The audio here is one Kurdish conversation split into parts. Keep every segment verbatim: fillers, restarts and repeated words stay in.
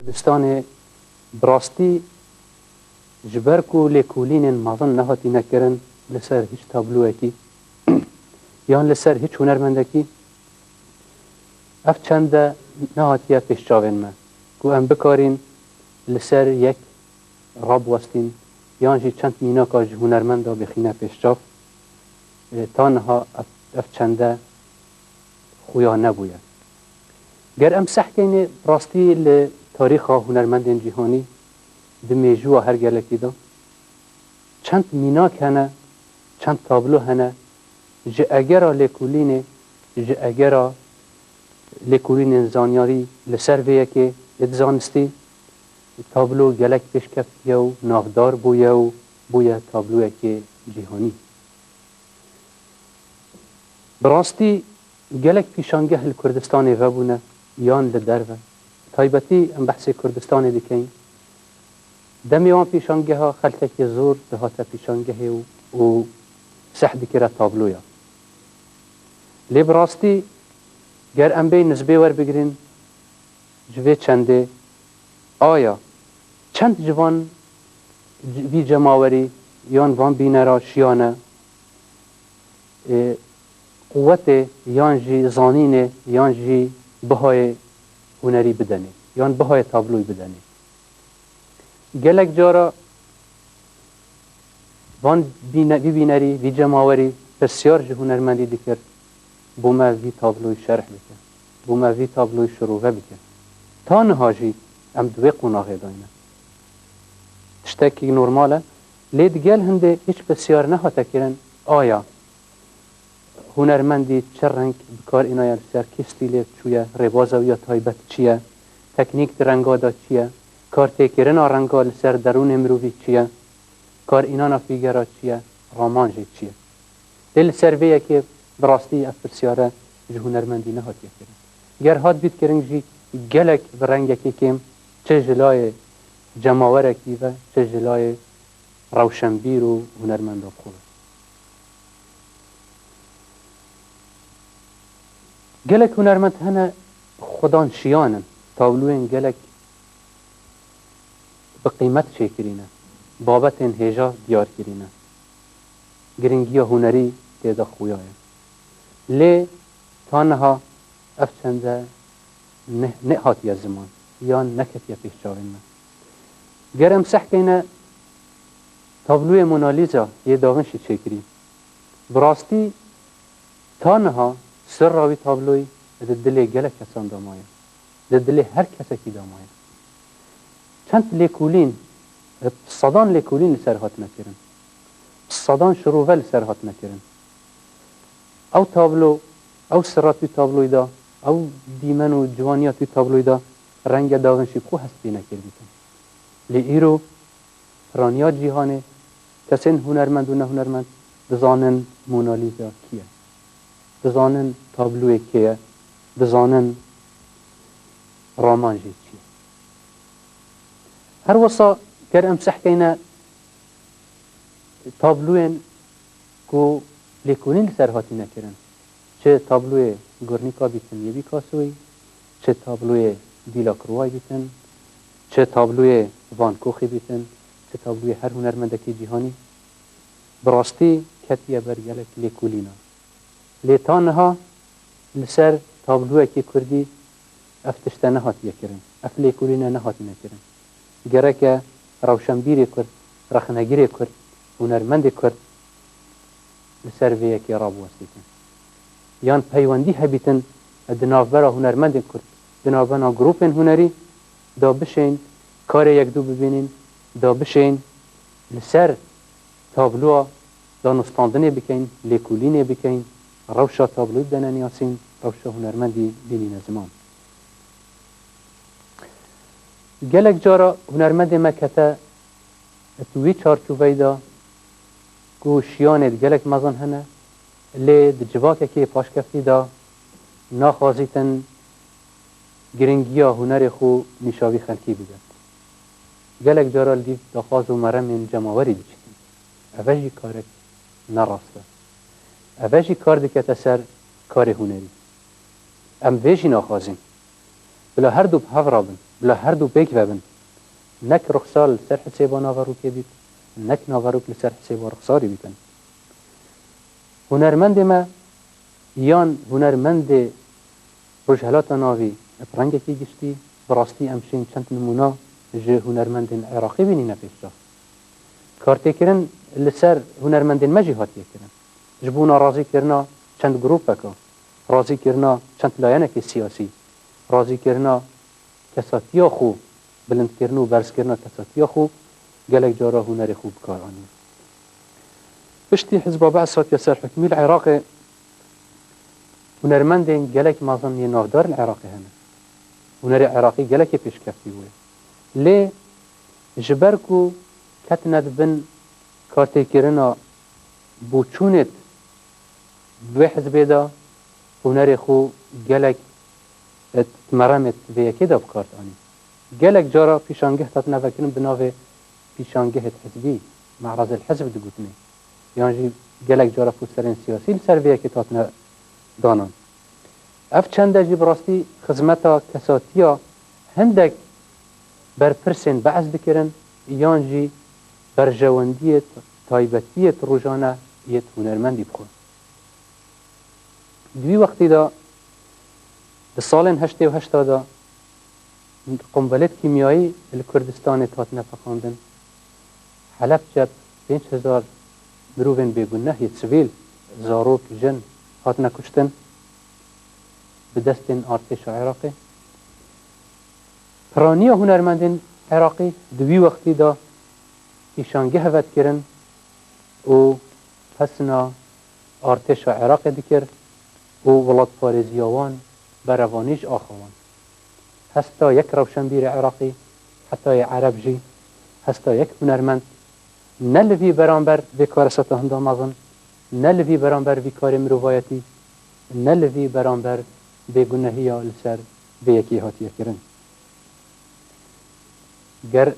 Kurdistanê bi rastî ji ber ku lêkolînên mezin nehatîne kirin li ser hiç tabloyekî yan li ser hiç hunermendekî, ev çende nehatiye pêş çavên me ku em bikarîn li ser yek rabiwestîn yan jî çend mînaka ji hunermenda bixîne pêş çav. E, ta niha ev, ev çende xuya nebûye. Ger em sehkeyne rastî li tarîxa hunermendên cîhanî di mêjûwa her gelekî de çend mînak hene, çend tablo hene, ji egera lêkolînê, ji egera lêkolînên zanyarî li ser vê yekê ê di zanistî tablo gelek pêşkeftiye û navdar bûye û bûye tabloyekê cîhanî. Bi rastî gelek pîşangeh li Kurdistanê vebûne yan li derve. Bi taybetî em behsê Kurdistanê dikeyin. Demê wan pîşangeha xelkekê zor dihate pîşangehê û, û seh dikire tabloya. Lê bi rastî ger em bêyî nizbê werbigrin, ji vê çendê, aya çend ji van, vî cemawerî yan van bînera şiyane, e, quwetê yan jî zanînê yan jî bihayê hunerî bidenê yan bihayê tabloyî bidenê. Gelek cara van bîne-, vî bînerî, vî cemawerî pirsyar ji hunermendî dikir, bo me vî tabloyî şerh bike, bo me vî tabloyî şirove bike. Ta niha jî em di wê qonaxê de ne. Tiştekî normal e, lê di gel hindê hiç pirsyar nehate kirin, aya hunermendî çi reng bi kar înaye, li ser kî stîlê çûye, rêbaza wî ya taybet çi ye, teknîk di renga de çi ye, kartêkirina renga li ser derûnê mirovî çi ye, kar înana fîgera çi ye, raman jî çi ye. Lê li ser vê yekê bi rastî ev pirsyare ji hunermendî nehatiye kirin. Ger hat bît kirin jî gelek bi rengekê kêm çi ji layê cemawerekî ve, çi ji layê rewşenbîr û hunermenda bi xwe ve. Gelek hunermend hene xwedan şiyan in, tabloyên gelek bi qîmet çêkirî ne, babetên hêja diyar kirî ne. Giringiya hunerî tê de xuya ye. Lê ta niha ev çende ne-, nehatiye ziman yan neketiye pêş çavên me. Ger em sehkeyne tabloyê Mona Lisa yê Da Vinci çêkirî, bi rastî ta niha sirra wî tabloyî di dilê gelek kesan de maye. Di dilê her kesekî de maye. Çend lêkolîn, bi sedan lêkolîn li ser hatine kirin. Bi sedan şirove li ser hatine kirin. Ew tablo, ew sirra tû tabloyî de, ew dîmen û ciwaniya tû tabloyî de renge Da Vinci bi xwe hest pê nekir dîtin. Lê îro piraniya cîhanê, kesên hunermend û nehunermend dizanin Mona Lisa kî ye. Dizanin tabloyê kê ye. Dizanin raman jî çi ye. Her wisa ger em sehkeyne tabloyên ku lêkolîn li ser hatine kirin, çi tabloyê Guernica bîtin yê Picassoyî, çi tabloyê Delacroixê bîtin, çi tabloyê Van Goghê bîtin, çi tabloyê her hunermendekî cîhanî, bi rastî ketiye ber gelek lêkolînan. Lê ta niha li ser tabloyekî kurdî ev tişte nehatiye kirin, ev lêkolîne nehatine kirin. Gereke rewşenbîrê kurd, rexnegirê kurd, hunermendê kurd li ser vê yekê rabiwestîtin. Yan peywendî hebîtin di navbera hunermendên kurd, di navbera grûpên hunerî de bişên karê yekdû bibînin, de bişên li ser tabloya danûstandinê bikeyn, lêkolînê bikeyn, rewşa tabloyî bidene niyasîn, rewşa hunermendî bînîne ziman. Gelek cara hunermendê me kete di wî çarçoveyê de ku şiyanê di gelek mezin hene, lê di civakekê paşkevtî de naxwazîtin giringiya hunerê xwe nîşa vî xelkî bidin. Gelek cara li dîv daxwaz û meremên cemawerî diçikin. Eve jî karek ne rast e. Eve jî kar dikete ser karê hunerî. Em vê jî naxwazin. Bila her du bi hev re bin, bila her du pêk ve bin. Nek Ruxsar li ser hisêba Naverokê bît, nek Naverok li ser hisêba Ruxsarê bîtin. Hunermendê me yan hunermendê Rojhelata Navî bi rengekî giştî, bi rastî em şên çend nimûna ji hunermendên Iraqî bînîne pêş çav. Kartêkirin li ser hunermendên me jî hatiye kirin. Ji bo narazîkirina çend grûpeka, razîkirina çend layenekê siyasî, razîkirina kesatiya xwe, bilindkirin û berzkirina kesatiya xwe, gelek cara hunerê xwe bi kar anîn. Piştî Hizba Be's hatiye ser hikmî li Iraqê, hunermendên gelek mezin yên navdar li Iraqê hene. Hunerê Iraqî gelekê pêşkeftî bûye. Lê ji ber ku ketine di bin kartêkirina boçûnê di vê hizbê de, hunerê xwe gelek, e, meremê di vê yekê de bi kar anîn. Gelek cara pîşangeh hatine vekirin bi navê pîşangehê hizbî, me'rezê hizb digotinê. Yan jî gelek cara posterên siyasî li ser vê yekê hatine danan. Ev çende jî bi rastî xizmeta kesatiya hindek berpirsên Be's dikirin, yan jî berjewendiyê taybetiyê rojane yê hunermendî bi xwe. Di wî wextî de, di salên heştê û heşta de, qunbelêt kîmyayî li Kurdistanê hatine feqandin. Helebçe pênc hezar mirovên bêguneh yê sivîl, zarok, jin hatine kuştin bi destên artêşa Iraqê. Piraniya hunermendên Iraqî di wî wextî de pîşangeh vedikirin û pesna artêşa Iraqê dikir û welatparêziya wan berevanî ji axa wan. Hesta yek rewşenbîrê Iraqî, heta yê Ereb jî, hesta yek hunermend, ne li vî beramber vê karesata hinda mezin, ne li vî beramber vî karê mirovayetî, ne li vî beramber bêgunehiya li ser vê yekê hatiye kirin. Ger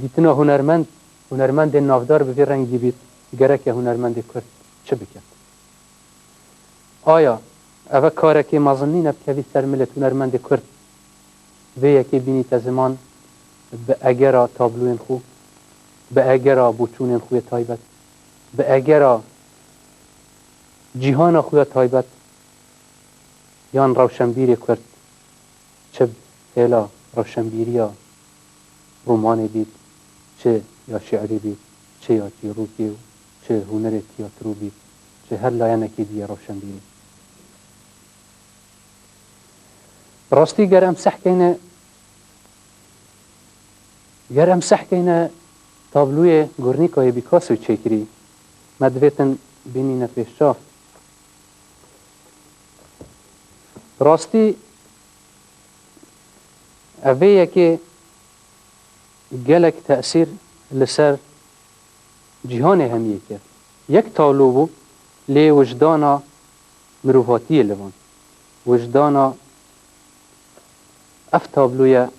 dîtina hunermend, hunermendên navdar bi vî rengî bît, gereke hunermendê Kurd çi bike? Aya ev e karekê mezin nîne bikevî ser milê hunermendê Kurd vê yekê bînîte ziman bi egera tabloyên xwe, bi egera boçûnên xwe yê taybet, bi egera cîhana xwe ya taybet yan rewşenbîrê Kurd, çi bi hêla rewşenbîriya romanê bît, çi ya şi'rî bît, çi ya çîrokê û çi hunerê tiyatro bît, çi her layenekî dî yê rewşenbîrî. Bi rastî ger em sehkeyne, ger em sehkeyne tabloyê Guernicayê Picassoyê çêkirî, me divêtin bînîne pêşçav. Bi rastî ev vê yekê gelek tesîr li ser cîhanê hemiyê kir. Yek tablo bû, lê wijdana mirovatiyê li van. Wijdana ev tabloye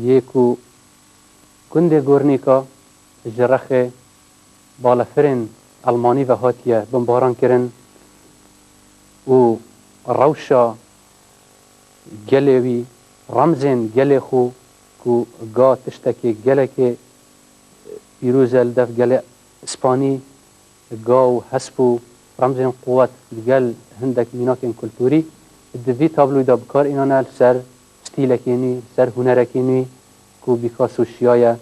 yê ku gundê Guernica ji rexê balefirên Elmanî ve hatiye bimbaran kirin û rewşa gelê wî, remzên gelê xwe ku ga tiştekê gelekê pîroz e li dev gelê Spanî, ga û hesp û remzên quwet digel hindek mînakên kulturî di vî tabloyê de bi kar înane li ser stîlekê nû, li ser hunerekê nû ku Picasso şiyaye.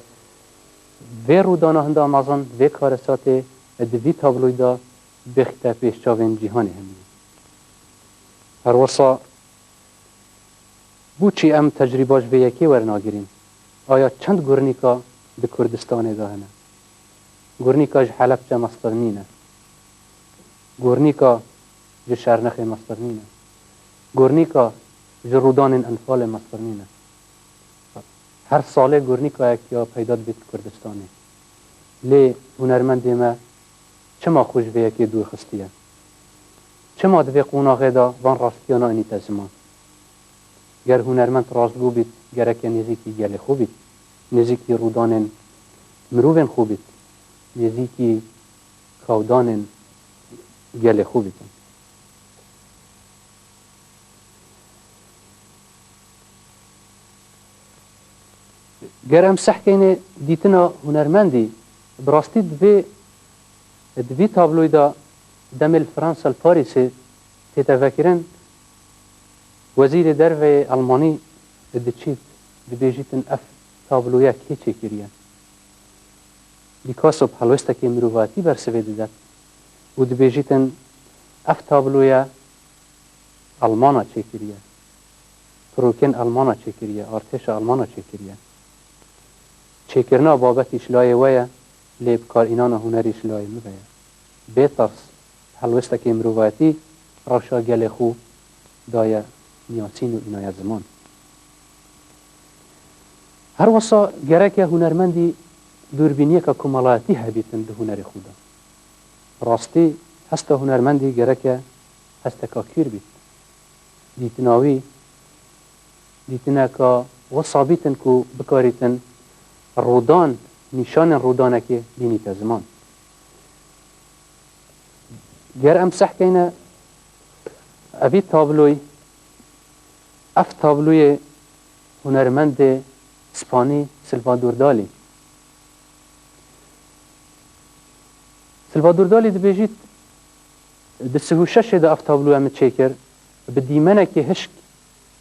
Vê rûdana hinda mezin, vê karesatê di vî tabloyê de bêxîte pêş çavên cîhanê hemî. Herwisa bo çi em tecrîba ji vê yekê wernagirîn? Aya çend Guernica di Kurdistanê de hene? Guernica ji Helebçe mestir nîne. Guernica ji Şernexê mestir nîne. Guernica ji rûdanên Enfalê mestir nîne. Her salê Guernicayek ya peyda dibêt Kurdistanê. Lê hunermendê me çima xwe ji vê yekê dûr xistiye? Çima di vê qonaxê de van rastiyana inîte ziman? Ger hunermend rastgo bît, gereke nêzîkî gelê xwe bît, nêzîkî rûdanên mirovên xwe bît, nêzîkî kawdanên gelê xwe bîtin. Ger em sehkeyne dîtina hunermendî, bi rastî divê di vî tabloyî de demê li Fransa, li Parîsê tête vekirin, wezîrê derve yê Elmanî diçît, dibêjîtin ev tabloya kê çêkiriye? Picasso bi helwestekê mirovatî bersivê didet û dibêjîtin ev tabloya Elmana çêkiriye. Pirokên Elmana çêkiriye, artêşa Elmana çêkiriye. Çêkirina babetî ji layê we ye, lê bikarînana hunerî ji layê min ve ye. Bê tirs, helwestekê mirovatî rewşa gelê xwe daye niyasîn û înaye ziman. Her wisa gereke hunermendî dûrbîniyeke komelayetî hebîtin di hunerê xwe de. Bi rastî hesta hunermendî gereke hesteka kûr bît. Dîtina wî, dîtineka wisa bîtin ku bikarîtin rûdan, nîşanên rûdanekê bînîte ziman. Ger em sehkeyne evî tabloyî, ev tabloyê hunermendê spanî Salvador Dalî. Salvador Dalî dibêjît, di sih û şeşê de ev tabloya min çêkir, bi dîmenekê hişk,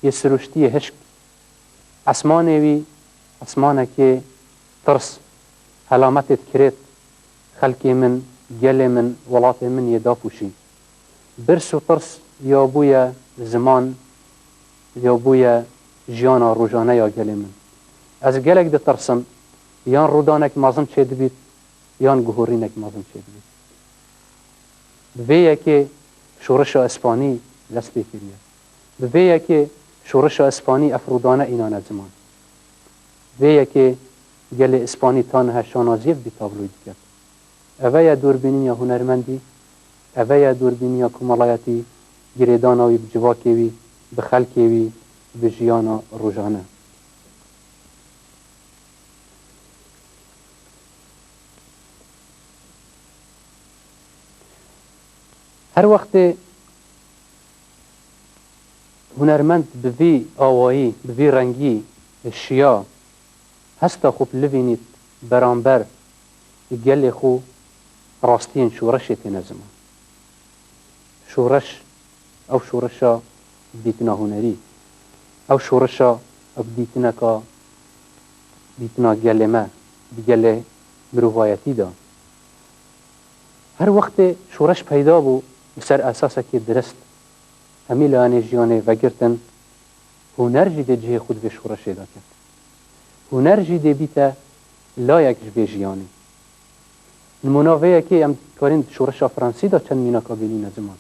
yê siruştî yê hişk. Esmanê wî, esmanekê tirs, helametê dikirêt, xelkê min, gelê min, welatê min yê dapûşî. Birs û tirs ya bûye ziman, ya bûye jiyana rojane ya gelê min. Ez gelek ditirsim, yan rûdanek mezin çêdibît, yan guhorînek mezin çêdibît. Bi vê yekê şoreşa Îspanî dest pê kiriye. Bi vê yekê şoreşa Îspanî ev rûdane înane ziman. Vê yekê gelê Îspanî ta niha şanaziyê bi vî tabloyî diket. Eve ye dûrbîniya hunermendî, eve ye dûrbîniya komelayetî, girêdana wî bi civakê wî, bi xelkê wî, bi jiyana rojane. Her wextê hunermend bi vî awayî, bi vî rengî şiya, hesta xwe bi livînît beramber gelê xwe, rastiyên şoreşê têne ziman. Şoreş, ew şoreşa bi dîtina hunerî, ew şoreşa bi dîtineka, dîtina gelê me, di gelê mirovayetî de. Her wextê şoreş peyda bû, bi ser esasekê dirist, hemî layanê jiyanê vegirtin, huner jî dê cihê xwe di vê şoreşê de ket. Huner jî dê bîte layek ji vê jiyanê. Nimûna vê yekê em dikarin di şoreşa Fransî de çend mînaka bînîne ziman.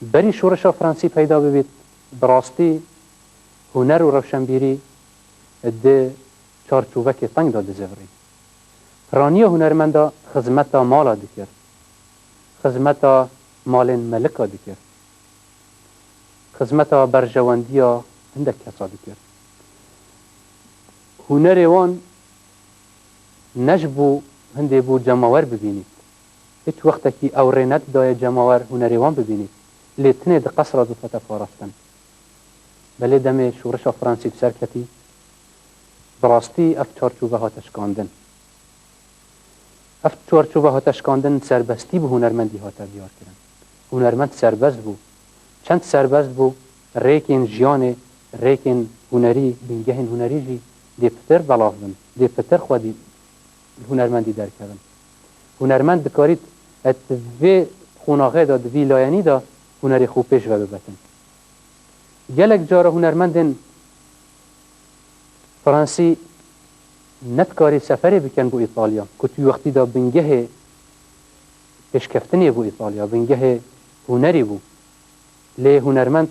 Berî şoreşa Fransî peyda bibît, bi rastî huner û rewşenbîrî di çarçovekê teng de dizevirî. Piraniya hunermenda xizmeta mala dikir, xizmeta malên melika dikir, xizmeta berjewendiya hindek kesa dikir. Hunerê wan ne ji bo hindê bo cemawer bibînît. Hiç wextekî ew rê nedidaye cemawer hunerê wan bibînît. Lê tinê di qesra dixwete parastin. Belê demê şoreşa Fransî bi ser ketî, bi rastî ev çarçove hate şikandin. Ev çarçove hate şikandin, serbestî bi hunermendî hate diyarkirin. Hunermend serbest bû. Çend serbest bû, rêkên jiyanê, rêkên hunerî, bingehên hunerî jî dê pitir belav bin, dê pitir xwedî li hunermendî derkevin. Hunermend dikarît, et di vê qonaxê de, di vî layenî de hunerê xwe pêş ve bibetin. Gelek cara hunermendên Fransî nedikarî seferê bikin bo Îtalya, ku tu wextî de bingehê pêşkeftinê bû Îtalya, bingehê hunerî bû. Lê hunermend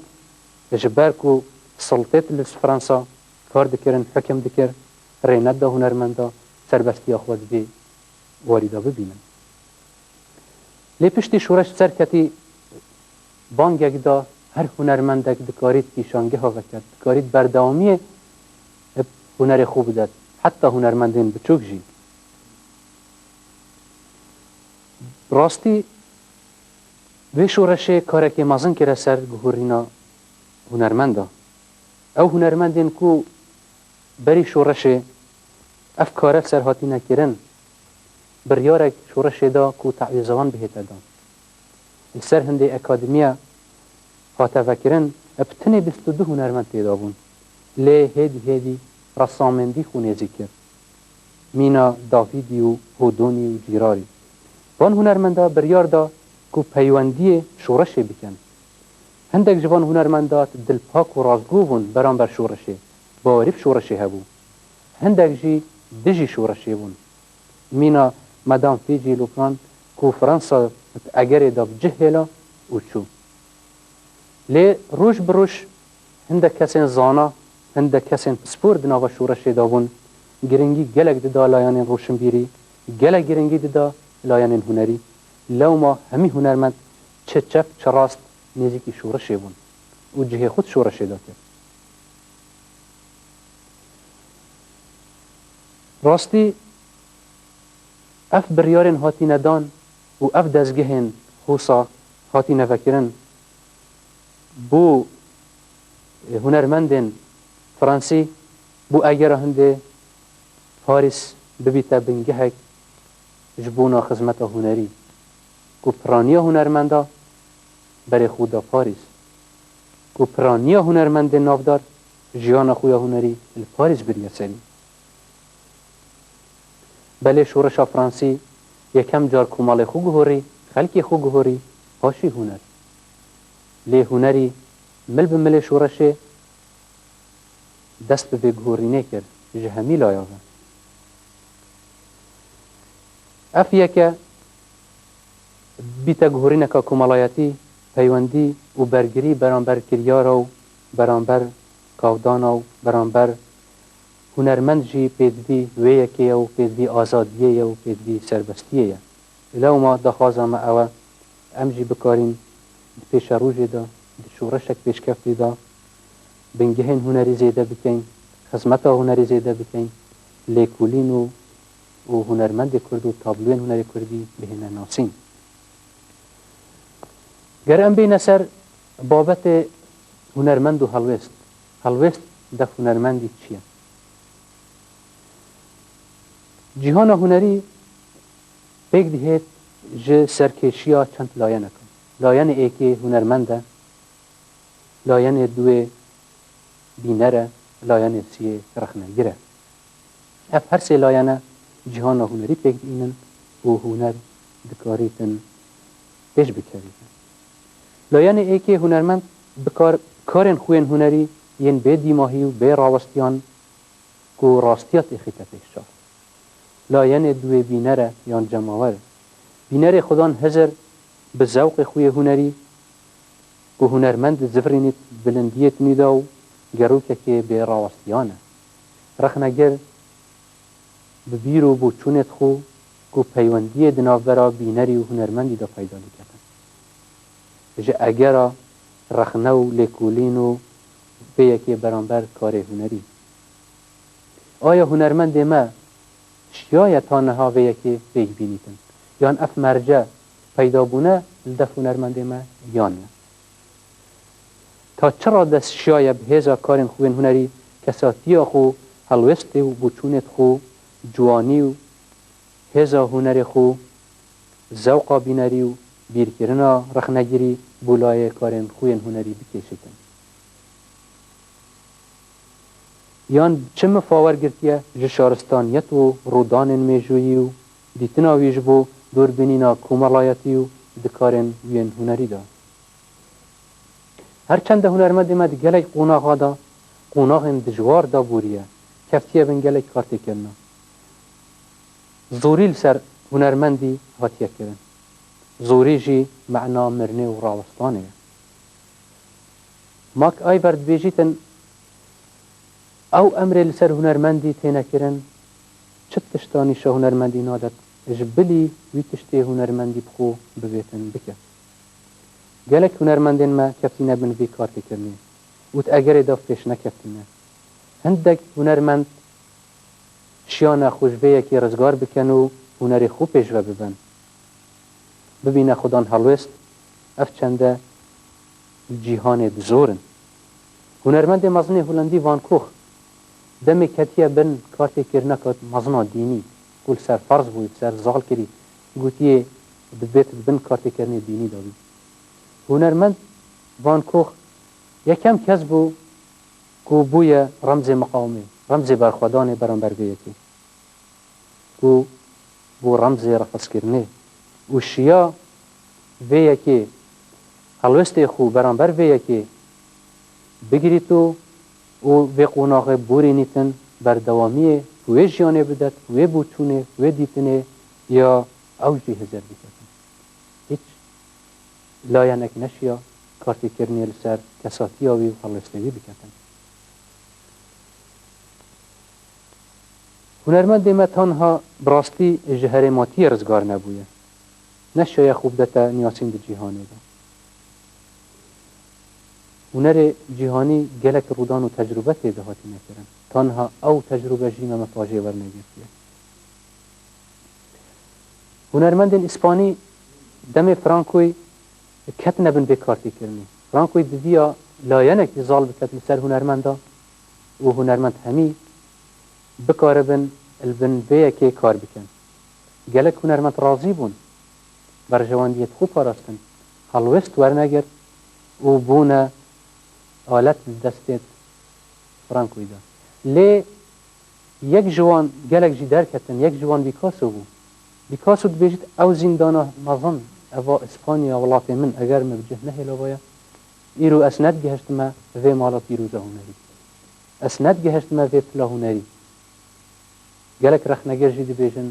ji ber ku siltêt li Fransa kar dikirin, hikim dikir, rê neda hunermenda serbestiya xwe di vê warî de bibînin. Lê piştî şoreş ser ketî, bangek da, her hunermendek dikarît kîşangeha veket, dikarît berdewamiyê bi hunerê xwe bidet, heta hunermendên biçûk jî. Rastî, vê şoreşê karekê mezin kire ser guhurîna hunermenda. Ew hunermendên ku Berî şoreşê ev kare ser hatine kirin, biryarek şoreşê da ku tewîzevan bihête dan. Li ser hindê akademiya hate vekirin, bi tenê bîst û du hunermend tê de bûn. Lê hêdî hêdî resamendî xwe nêzîk kir. Mîna Davîdî û Hodonî û Cîrarî. Van hunermenda biryar da ku peywendiyê şoreşê bikin. Hindek ji van hunermenda dilpak û rastgo bûn beramber şoreşê, bawerî bi şoreşê hebû. Hindek jî dijî şoreşê bûn. Mîna Madame Fîcî Luplan ku Fransa di egerê de bi cih hêla û çû. Lê roj bi roj hindek kesên zana, hindek kesên pispor di nava şoreşê de bûn, giringî gelek dida layanên roşinbîrî, gelek giringî dida layanên hunerî. Lewma hemî hunermend çi çep çi rast nêzîkî şoreşê bûn û cihê xwe di şoreşê de kir. Rastî ev biryarên hatine dan û ev dezgehên xûsa hatine vekirin bo hunermendên Fransî, bo egera hindê Parîs bibîte bingehek ji bona xizmeta hunerî, ku piraniya hunermenda berê xwe da Parîs, ku piraniya hunermendên navdar jiyana xwe ya hunerî li Parîs biriye serî. Belê şoreşa Fransî yekem car komalê xwe guhorî, xelkê xwe guhorî, paşî huner. Lê hunerî mil bi milê şoreşê dest bi vê guhorînê kir ji hemî laya ve. Ev yeke bîte guhorîneka komalayetî, peywendî û bergirî beramber kiryara û beramber kavdana û beramber hunermend jî pêdivî wê yekê ye û pêdivî azadiyê ye û pêdivî serbestiyê ye. Lewma daxwaza me ew e, em jî bikarîn di pêşerojê de, di şoreşek pêşkeftî de bingehên hunerî zêde bikeyn, xizmeta hunerî zêde bikeyn, lêkolîn û, û hunermendê kurd û tabloyên hunerê kurdî bihêne nasîn. Ger em bêne ser babetê hunermend û helwêst, helwêst def hunermendî çi ye? Cîhana hunerî pêk dihêt ji serkêşiya çend layenekan. Layenê êkê hunermend e, layenê duê bîner e, layenê siyê rexnegir e. Ev her sê layene cîhana hunerî pêk diînin û huner dikarîtin pêş bikerîtin. Layenê êkê hunermend bi kar, karên xwe yên hunerî yên bê dîmahî û bê rawestiyan ku rastiya têxîte pêş çav. Layenê duê bîner e yan cemawer. Bînerê xwedan hizir bi zewqê xwe yê hunerî, ku hunermend zivirînît bilindiyê tinî de û gerokekê bê rawestiyan e. Rexnegir bi bîr û boçûnêt xwe ku peywendiyê di navbera bînerî û hunermendî de peyda diketin. Ji egera rexne û lêkolîn û vê yekê beramber karê hunerî. Aya hunermendê me şiyaye ta niha vê yekê pêk bînîtin? Yan ev merce peyda bûne li def hunermendê me yan ne? Ta çi rades şiyaye bi hêza karên xwe yên hunerî, kesatiya xwe, helwêstê û boçûnêt xwe, ciwanî û hêza hunerê xwe, zewqa bînerî û bîrkirina rexnegirî bo layê karên xwe yên hunerî bikêşîtin? Yan çi mifa wergirtiye ji şaristaniyet û rûdanên mêjûyî û dîtina wî ji bo dûrbînîna komelayetî û di karên wî yên hunerî de? Her çende hunermendê me di gelek qonaxa de, qonaxên dijwar de bûriye, keftiye bin gelek kartêkirina. Zorî li ser hunermendî hatiye kirin. Zorî jî mena mirinê û rawestinê ye. Mac Ivor dibêjîtin, ew emrê li ser hunermendî têne kirin, çi tişta nîşa hunermendî nadet, ji bilî wî tiştê hunermendî bi xwe bivêtin bike. Gelek hunermendên me keftîne bin vî kartêkirinê û di egerê de pêş nekefitîne. Hindek hunermend şiyane xwe ji vê yekê rizgar bikin û hunerê xwe pêşve bibin. Bibîne xudan helwêst, ev çende li cîhanê bi zor in. Hunermendê mezin ê Hulandî Van Gogh Demê ketiye bin kartêkirina kat mezina dînî, ku li ser ferz bû, li ser zal kirî, gotiye dibêt di bin kartêkirinê dînî de bî. Hunermend Van Gogh yekem kes bû ku bûye remzê miqawimê, remzê berxwedanê beramber vê yekê. Ku bû remzê rexizkirinê û şiya vê yekê, helwestê xwe beramber vê yekê bigirît û, û vê qonaxê borînîtin berdewamiyê wê jiyanê bidet, wê boçûnê, wê dîtinê ya ew jî hizir biketin. Hiç layenek neşiya kartêkirinê li ser kesatiya wî û helwestê wî biketin. Hunermendê me tanha bi rastî ji herêmatiyê rizgar nebûye. Neşiye xwe bidete niyasîn di cîhanê de. Hunerê cîhanî gelek rûdan û tecrûbe tê de hatine kirin. Tanha ew tecrûbe jî me, me pajê wernegirtiye. Hunermendên îspanî demê Frankoyî ketine bin vê kartêkirinê. Frankoyî diviya layenekî zal biket li ser hunermenda û hunermend hemî bikaribin li bin vê yekê kar bikin. Gelek hunermend razî bûn, berjewendiyê xwe parastin, helwest wernegirt û bûne alet di destê Frankoyî de. Lê yek ji wan gelek jî derketin, yek ji wan Picasso bû. Picasso dibêjit, ew zîndana mezin, eva Îspanya welatê min, eger min bi cih nehêlavaya, îro ez nedigihiştime vê mala pîroza hunerî. Ez nedigihiştime vê pila hunerî. Gelek rexneger jî dibêjin,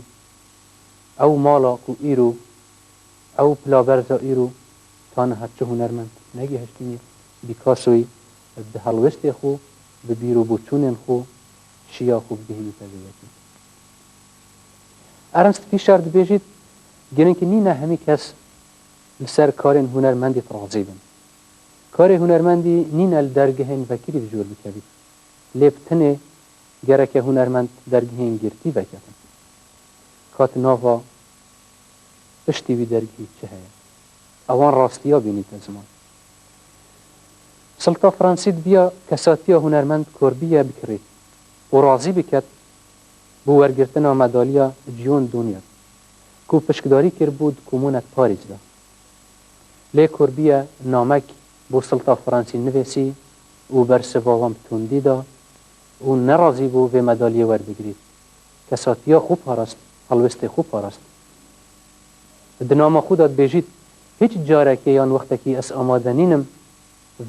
ew mala ku îro, ew pilaberza îro ta niha çi hunermend negihiştîne, Picassoyî di helwestê xwe, bi bîr û boçûnên xwe, şiya xwe bigihînîte vê yekê. Ernst Fischer dibêjît, girinkî nîne hemî kes li ser karên hunermendî razî bin. Karê hunermendî nîne li dergehên vekirî bi jor bikevît. Lê bi tinê gereke hunermend dergehên girtî veketin. Ka di nava piştî wî dergehî çi heye? Ewan rastiya bînîte ziman. Silta Fransî diviya kesatiya hunermend Corbusier bikirît û razî biket bo wergirtina medalya Gion d'Honneur ku pişkdarî kiribû di Komûna Parîs de. Lê Corbusier namek bo Silta Fransî nivîsî û bersiva wan bi tundî da û nerazî bû vê medalyê werbigirît. Kesatiya xwe parast, helwestê xwe parast. Di nama xwe de dibêjît, hiç carekê yan wextekî ez amade nînim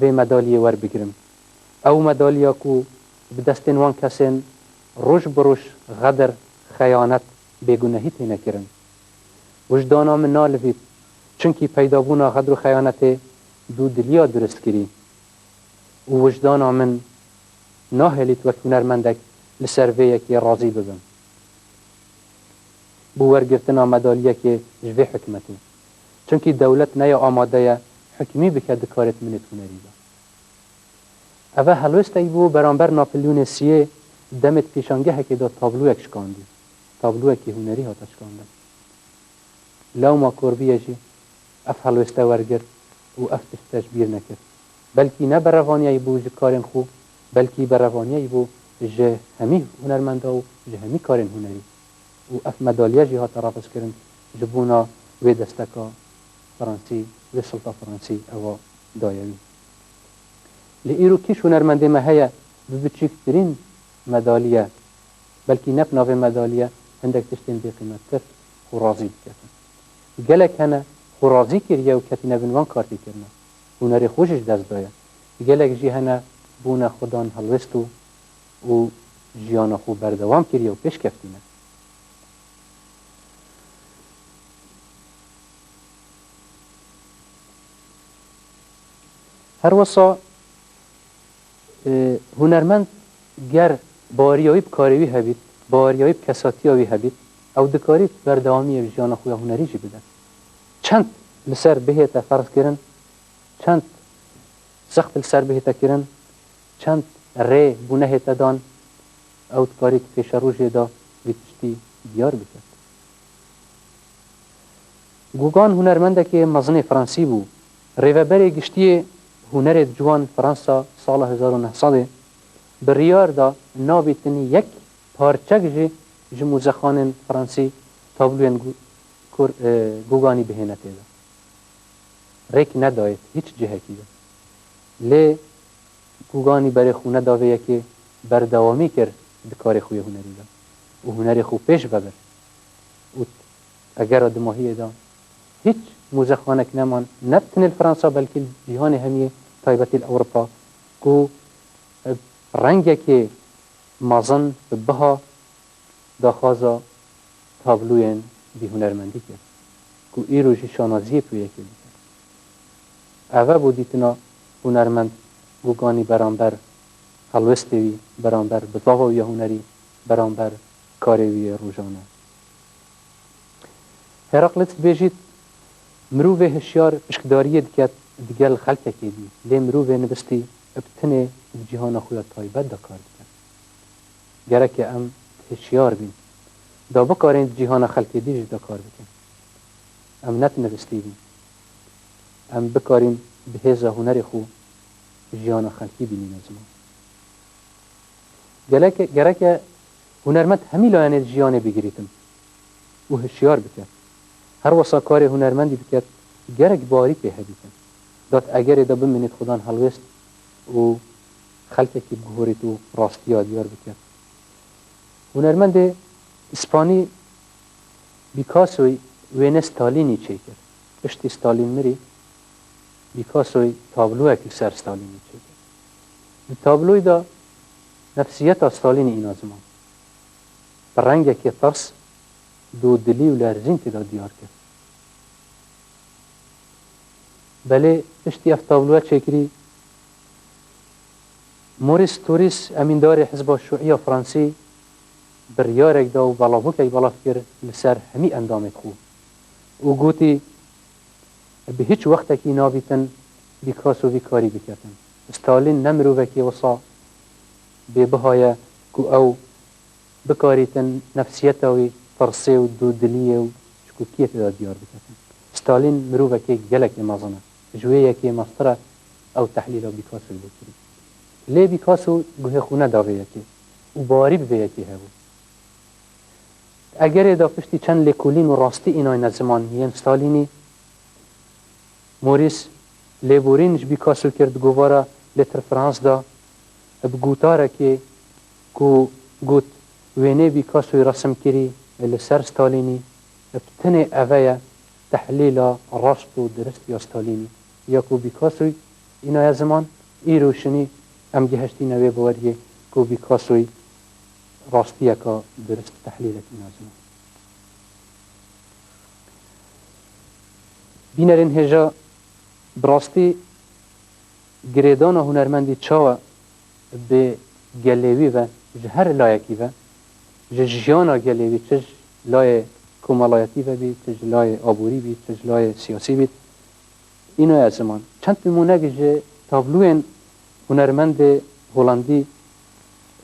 vê medalyê werbigirim. Ew medalya ku bi destên wan kesên roj bi roj xedir, xeyanet, bêgunehî têne kirin. Wijdana min nalivît, çunkî peydabûna xedir û xeyanetê dûdiliya durist kirî û wijdana min nahêlît wek hunermendek li ser vê yekê razî bibim. Bo wergirtina medalyekê ji vê hikmetê. Çunkî dewlet ne ya amade ye hikmî bike di karê min ê hunerî de. Eve helwestek bû beramber Napolyonê Siyê demê di pêşangehekê de tabloyek şikandî. Tabloyekî hunerî hate şikandin. Lewma Corbusier jî ev helweste wergirt û ev tişt ji bîr nekir. Belkî ne berevaniyayî bû ji karên xwe, belkî berevaniyayî bû ji hemî hunermenda û ji hemî karên hunerî. Û ev medalye jî hate rafizkirin ji bona wê desteka Fransî, wê silta Fransî ewa daye wî. Lê îro kî ji hunermendê me heye bi biçûktirîn medalye, belkî ne bi navê medalye, hindek tiştên bêqîmettir xwe razî biketin. Gelek hene xwe razî kiriye û ketîne bin van kartêkirina. Hunerê xwe jî ji dest daye. Gelek jî hene bûne xwedan helwest û, û jiyana xwe berdewam kiriye û pêş keftîne. Her wisa, e, hunermend ger baweriya wî bi karê wî hebît, baweriya wî bi kesatiya wî hebît, ew dikarît berdewamiyê bi jiyana xwe ya hunerî jî bide. Çend li ser bihête ferzkirin, çend zext li ser bihête kirin, çend rê bû nehête dan, ew dikarît pêşerojê de vî tiştî diyar biket. Gauguin hunermendekê mezinê Fransî bû. Rêveberê giştî yê hunerê ciwan Fransa sala hezar û neh sedê biryar da nabîtinî yek parçek jî ji mûzexanên fransî tabloyên Gu-, Kur-, e, Guganî bihêne tê de. Rêk nedayê hîç cihekî de. Lê Guganî berê xwe neda vê yekê, berdewamî kir di karê xwe yê hunerî de û hunerê xwe pêş ve bir. Û egera dimahiyê de hîç mûzexanek neman, ne tenê li Fransa, belkî li cîhanê hemiyê, taybetî li Ewropa, ku, e, rengekê mezin bi biha daxwaza tabloyên bi hunermendî kir, ku îro jî şanaziyê bi wê yekê dike. Ev e bû dîtina hunermend Guganî beramber helwestê wî, beramber bizava wî ya hunerî, beramber karê wî yê rojane. Heraklit dibêjît, mirovê hişyar pişkdariyê diket digel xelkekê dî, lê mirovê nivistî bi tinê di cîhana xwe ya taybet de kar dike. Gereke em hişyar bîn, da bikarîn di cîhana xelkê dî jî de kar bikin. Em ne tinivistî bîn. Em bikarîn bi hêza hunerê xwe jiyana xelkî bînîne ziman. Geleke, gereke hunermend hemî layenê jiyanê bigirîtin û hişyar biket. Her wesa karê hunermendî biket, gerek barî pê hebîtin. Dat egerê de bimînît xudan helwêst û xelkekî biguhorît û rastiya diyar biket. Hunermendê îspanî Picassoyî wêne Stalînî çêkir. Piştî Stalîn mirî, Picassoyî tabloyek li ser Stalînî çêkir. Di tabloyê de nefsiyeta Stalînî îna ziman. Bi rengekê tirs, dûdilî û lerzîn tê de diyar kir. Belê piştî ev tabloya çêkirî, Maurice Tourris, emîndarê Hizba Şûî ya Fransî, biryarek da û belavokek belav kir li ser hemî endamên xwe û gotî, bi hîç wextekî nabîtin Picasso vî karî biketin. Stalîn ne mirovekî wisa bêbiha ye ku ew bikarîtin nefsiyeta wî tirsê û dûdiliyê û çikûkiyê tê de diyar biketin. Stalîn mirovekê gelekî mezin e. Ji wê yekê meztir e ew tehlîla Picassoyê bikirî. Lê Picasso guhê xwe neda vê yekê û barî bi vê yekê hebû. Egerê de piştî çend lêkolîn û rastî înayne ziman yên Stalînî, Maurice lêborîn ji Picasso kir di govara Lettres Françaises de bi gotarekê ku got, wêneyê Picassoyê resimkirî li ser Stalînî bi tenê eve ye tehlîla rast û dirist ya Stalînî. Ya ku Picassoyê înaye ziman, îro şinî em gihiştîne wê baweriyê ku Picassoyê rastiyeka dirist, tehlîlek îna ziman. Bînerên hêja, bi rastî girêdana hunermendî çawa bi gelê wî ve, ji her layekî ve, ji jiyana gelê wî, çi ji layê komelayetî ve bî, çi ji layê aborî bî, çi ji layê siyasî bî, îna ye ziman. Çend nimûnek ji tabloyên hunermendê Holandî,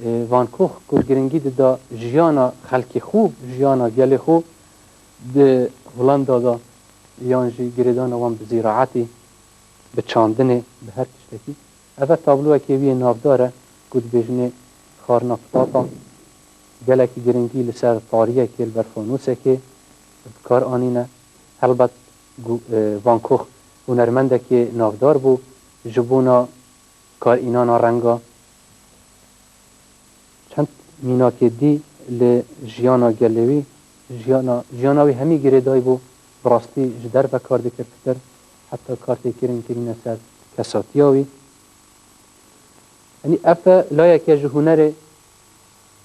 e, Van Gogh, ku giringî dida jiyana xelkê xwe, jiyana gelê xwe di Holanda de, yan jî girêdana wan bi zîraetî, bi çandinê, bi her tiştekî. Ev e tabloyekê wî yê navdar e ku dibêjinê Xarina Kitapa. Gelekî giringî li ser tariyekê, li ber fanûsekê bi kar anîne. Helbet gu-, e, Van Gogh hunermendekê navdar bû ji bona karînana renga. Çend mînakê dî li jiyana gelê wî, jiyana, jiyana wî hemî girêdayî bû, bi rastî ji derve kar dikir pitir, heta kar tê kirin kirîne ser kesatiya wî. Yanî ev e layeke ji hunerê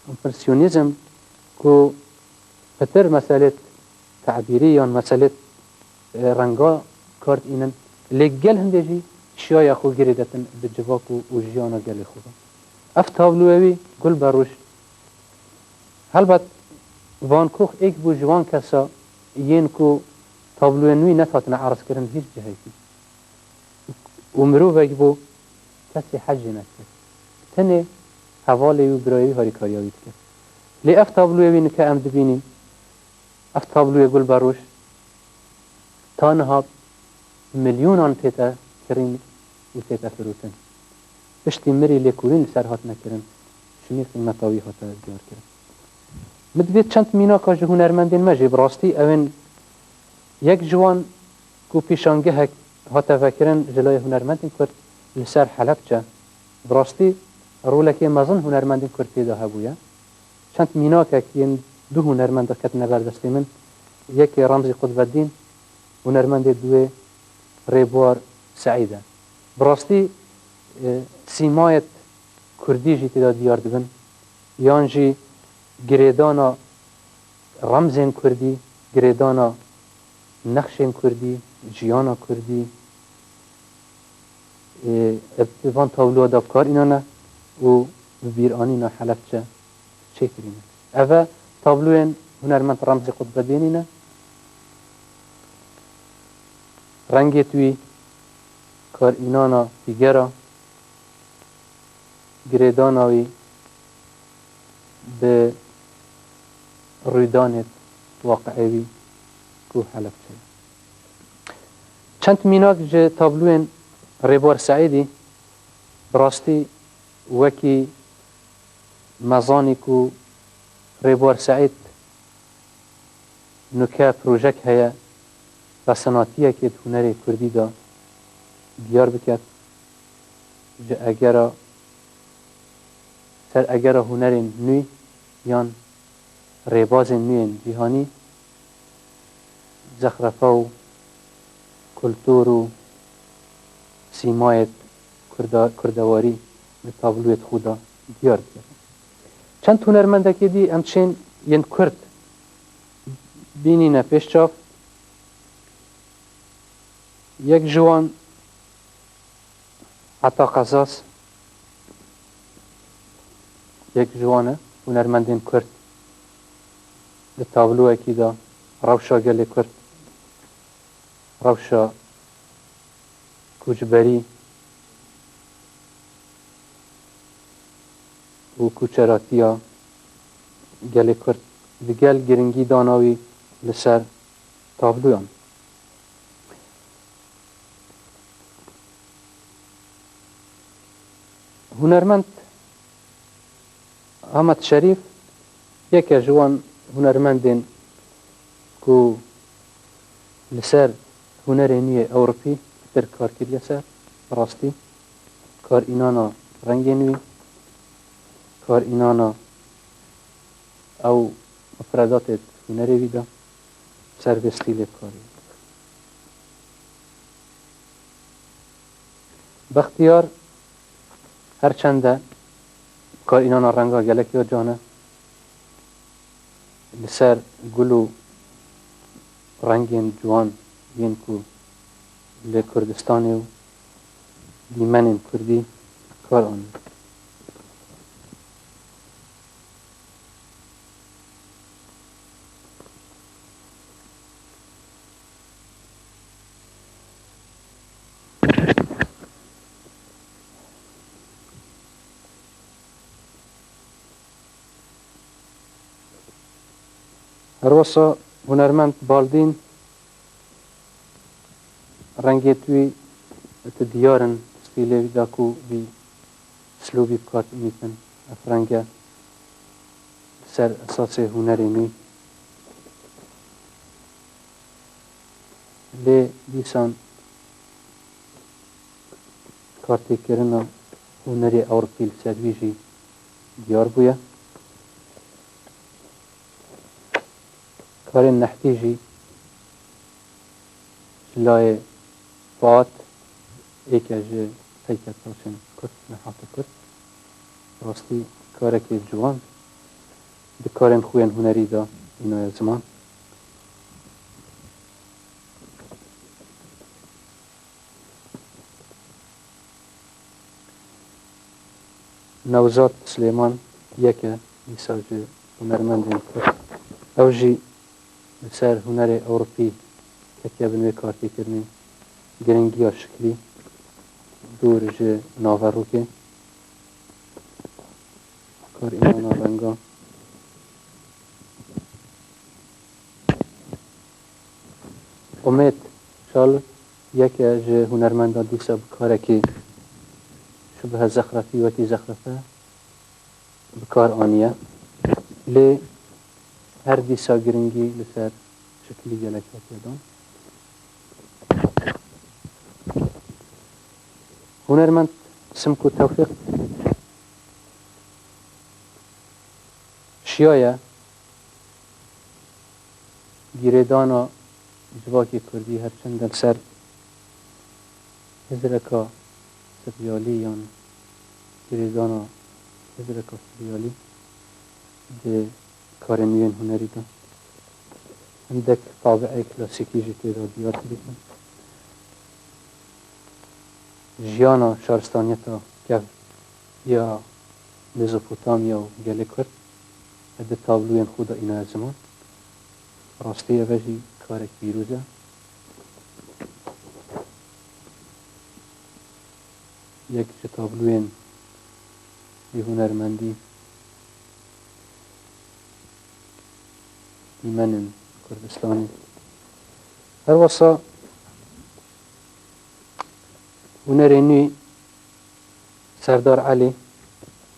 împresyonîzm ku pitir meselê tabîrî yan meselê, e, renga kar dînin. Lê gel hindê jî şiyaya xwe girêditin bi civak û, û jiyana gelê xwe ve. Ev tabloya wî Gulberûş, helbet Van Gogh êk bû ji wan kesa yên ku tabloyên wî nehatine erzkirin hîç cihekî. Û mirovek bû kesê hez jê nekir. Tenê hevalê wî û birayê wî harîkariya wî dikir. Lê ev tabloyê wî nika em dibînîn, ev tabloyê Gulberûş ta niha milyonan tête kirîn û tête firotin. Piştî mirî lêkolîn li ser hatine kirin. Çimî qîmeta wî hate diyarkirin. Min divê çend mînaka ji hunermendên me jî, bi rastî ew ên yek ji wan ku pîşangehek hate vekirin ji layê hunermendên Kurd li ser Helebçe, bi rastî rolekê mezin hunermendên Kurd tê de hebûye. Çend mînakek yên du hunermend ketine ber destê min, yekê Remzî Qutbedîn, hunermendê duê Rêbuar Seîd e. Bi rastî, e, sîmayet Kurdî jî tê de diyar dibin, yan jî girêdana remzên Kurdî, girêdana nexşên Kurdî, jiyana Kurdî, ê, ev di van tabloya de bi kar înane û bi bîranîna Helebçe çêkirîne. Ev e tabloyên hunermend Remzî Qutbedînî ne. Rengê wî, karînana fîgera, girêdana wî bi rûdanê waqiê wî ku Helebçe ye. Çend mînak ji tabloyên Rêbuar Seîdî, bi rastî wekî me zanî ku Rêbuar Seîd nuke projek heye, pesinatiyekê di hunerê Kurdî de diyar biket, ji egera, ser egera hunerên nû yan rêbazên nû yên cîhanî, zexrefa û kultur û sîmayê Kurda-, kurdewarî li tabloyê xwe de diyar dike. Çend hunermendekê dî em çên yên Kurd bînîne pêş çav. Yek ji wan Ata Qezaz yek ji wan e, hunermendên Kurd di tabloyekî de rewşa gelê Kurd, rewşa koçberî û koçeratiya gelê Kurd digel giringî dana wî li ser tabloyan. Hunermend Ahmet Şerîf yek e ji wan hunermendên ku li ser hunerê nû yê Ewropî pitir kar kiriye ser, bi rastî karînana rengên wî, karînana ew mufredatê hunerê wî de ser vê stîlê karî. Bextiyar her çende karînana renga gelek ya can e, li ser gul û rengên ciwan yên ku li Kurdistanê û dîmenên Kurdî kar anî. Her wisa hunermend Baldîn rengê wî di diyar in, stîlê wî da ku vî slûbî bi kar tînin. Ev renge li ser esasê hunerê nû. Lê dîsan kartêkirina hunerê Ewropî li ser wî jî diyar bûye. Karên nehtî jî ji layê Fuat, êke ji peykertaşên Kurd, nehata Kurd, rastî karekê ciwan di karên xwe yên hunerî de înaye ziman. Newzad Silêman yek e dîsa ji hunermendên Kurd. Ew jî li ser hunerê Ewropî tekiye bin wê kartêkirinê, giringiya şiklî dûr ji naverokê, karînana renga. Umêd Şal yek e ji hunermenda dîsa bi karekî şibhe zexrefî, wekî zexrefe, bi kar aniye. Lê her dîsa giringî li ser şiklî gelek hatiye dan. Hunermend Simko Tewfîq şiyaye girêdana civakê kurdî, her çend li ser hizreka siryalî yan girêdana hizreka siryalî di karên wî yên hunerî de hindek tabieyê klasîkî jî tê de diyar dikin. Jiyana şaristaniyeta kevn ya Mezopotamya û gelê Kurd di tabloyên xwe de înaye ziman. Rastî ev jî karek pîroz e. Yek ji tabloyên wî hunermendî Dîmenên Kurdistanê. Her wisa hunerê nû Serdar Elî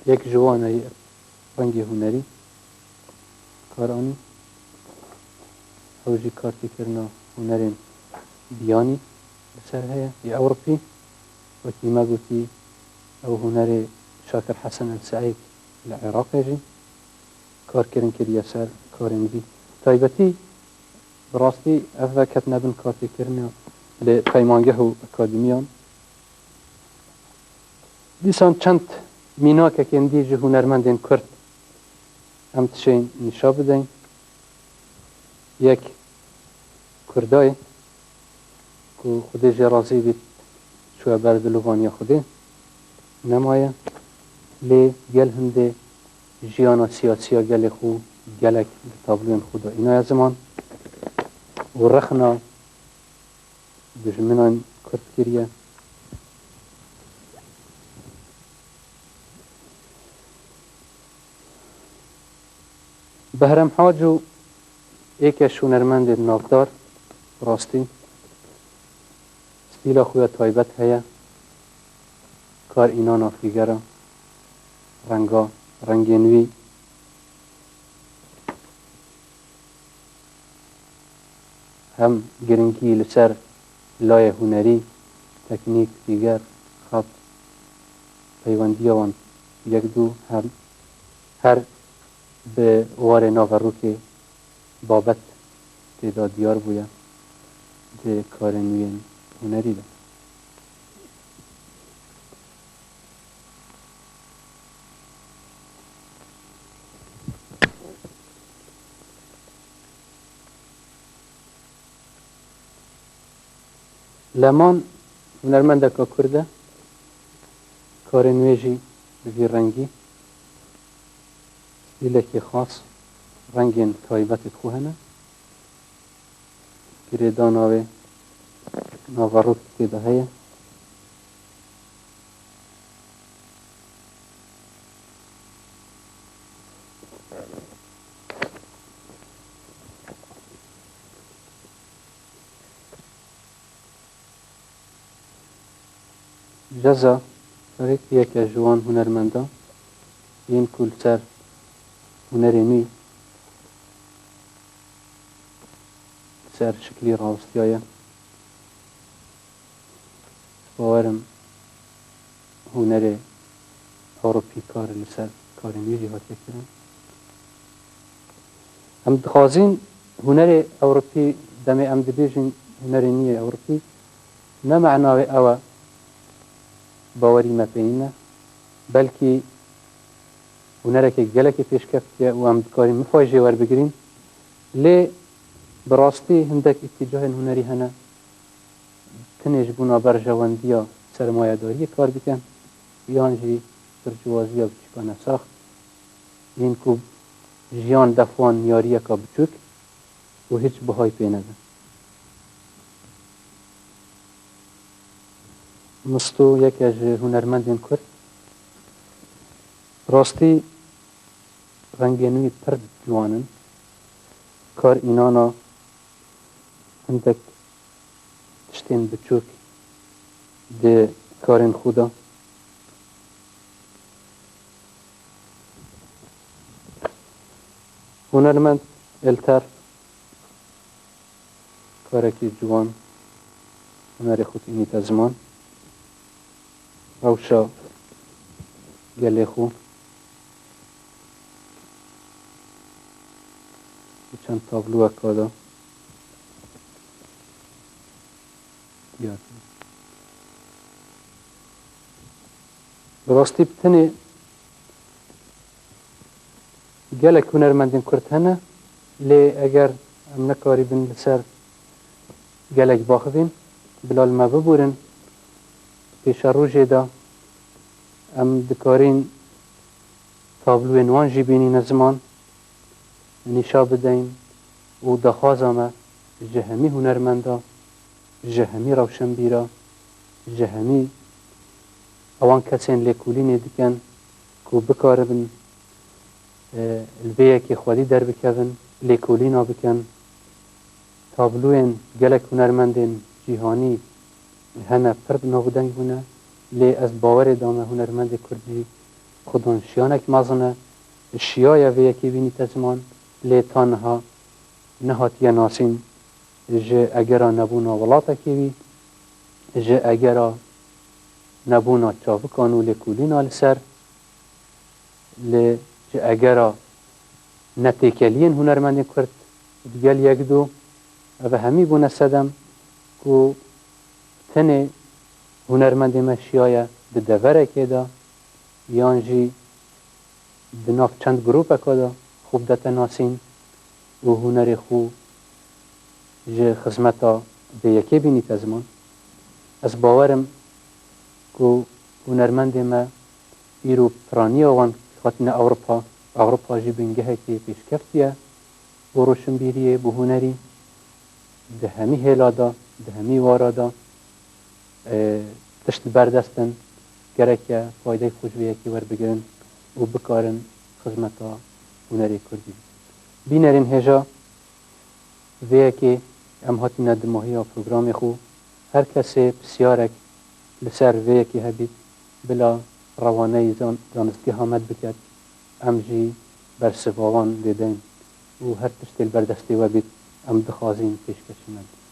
yek ji wan e yê rengê hunerî kar anî. Ew jî kartêkirina hunerên biyanî li ser heye yê Ewropî. Wekî me gotî, ew hunerê Şakir Hesen El Seîd li Iraqê jî karkirin kiriye ser karên vî. Taybetî, bi rastî ev veketine bin kartêkirina li peymangeh û akademiyan. Dîsan çend mînakekên dî ji hunermendên Kurd em dişên nîşa bideyn. Yek Kurdayê ku Xwedê jê razî bît, çûye ber dilovaniya Xwedê, nemaye. Lê gel hindê jiyana siyasî ya gelê xwe gelek di tabloyên xwe de înaye ziman û rexna dijminan Kurd kiriye. Behrem Haco yek ji hunermendên navdar, rastî stîla xwe ya taybet heye, kar înana fîgera, renga, rengên wî hem giringî li ser layê hunerî, teknîk, fîger, xet, peywendiya wan yek du hem her bi warê naverokê babet tê de diyar bûye di karên wî yên hunerî de. Leman hunermendeka Kurd e, karên wê jî bi vî rengî, stîlekî xas, rengên taybetê xwe hene. Girêdana wê naverokî tê de heye. Ceza Ferîd yek e ji wan hunermendan yên ku li ser hunerê nû, li ser şiklî rawistiyaye. Bawer im hunerê Ewropî kar li ser karên wî jî hatiye kirin. Em dixwazin hunerê Ewropî, demê em dibêjin hunerê nû yê Ewropî, ne mena wê ew e bawerî me pê nîne, belkî hunerekê gelekî pêşkevtî ye û em dikarin mifayê jê werbigrin. Lê bi rastî hindek îtîcahên hunerî hene, tenê ji bona berjewendiya sermayedariyê kar dikin, yan jî bircîwaziya biçûka nesax, yên ku jiyan def wan niyariyeka biçûk û hiç bihayî pê nebe. Misto yek e ji hunermendên Kurd. Rastî rengên wî pir ciwan in. Kar înana hindek tiştên biçûk di karên xwe de. Hunermend Elter karekî ciwan hunerê xwe tînîte ziman. Rewşa gelê xwe bi çend tabloyeka de diyar kir. Bi rastî bi tenê gelek hunermendên Kurd hene, lê eger em nekarîbin li ser gelek baxivîn, bila li me biborin, pêşerojê de em dikarîn tabloyên wan jî bînîne ziman, nîşa bideyn û daxwaza me ji hemî hunermenda, ji hemî rewşenbîra, ji hemî ewan kesên lêkolînê dikin ku bikaribin, e, li vê yekê xwedî derbikevin, lêkolîna bikin. Tabloyên gelek hunermendên cîhanî hene pir bi nav û deng bûne, lê ez bawerê dame hunermendê Kurd jî xudan şiyanek mezin e. Şiyaye vê yekê bînîte ziman, lê ta niha nehatiye nasîn ji egera nebûna welatekê wî, ji egera nebûna çavikan û lêkolîna li ser, lê ji egera netêkeliyên hunermendên Kurd digel yek du, ev hemî bûne sedem ku tenê hunermendê me şiyaye di deverekê de yan jî di nav çend grûpeka de xwe bidete nasîn û hunerê xwe ji xizmeta vê yekê bînîte ziman. Ez bawer im ku hunermendê me îro piraniya wan hatine Ewropa, Ewropa jî bingehekî pêşkeftî ye bo roşinbîriyê, bo hunerî, di hemî hêla de, di hemî wara de, e, tişt li ber dest in, gereke faydeyê xwe ji vê yekê werbigirin û bikarin xizmeta hunerê Kurdî. Bînerên hêja vê yekê em hatine dimahiya programê xwe. Her kesê pisyarek li ser vê yekê hebît, bila rewaneyî zan-, zanistgeha me biket, em jî bersiva wan lê deyn û her tiştê li ber destê we bît, em dixwazîn pêşkêşî me bikî.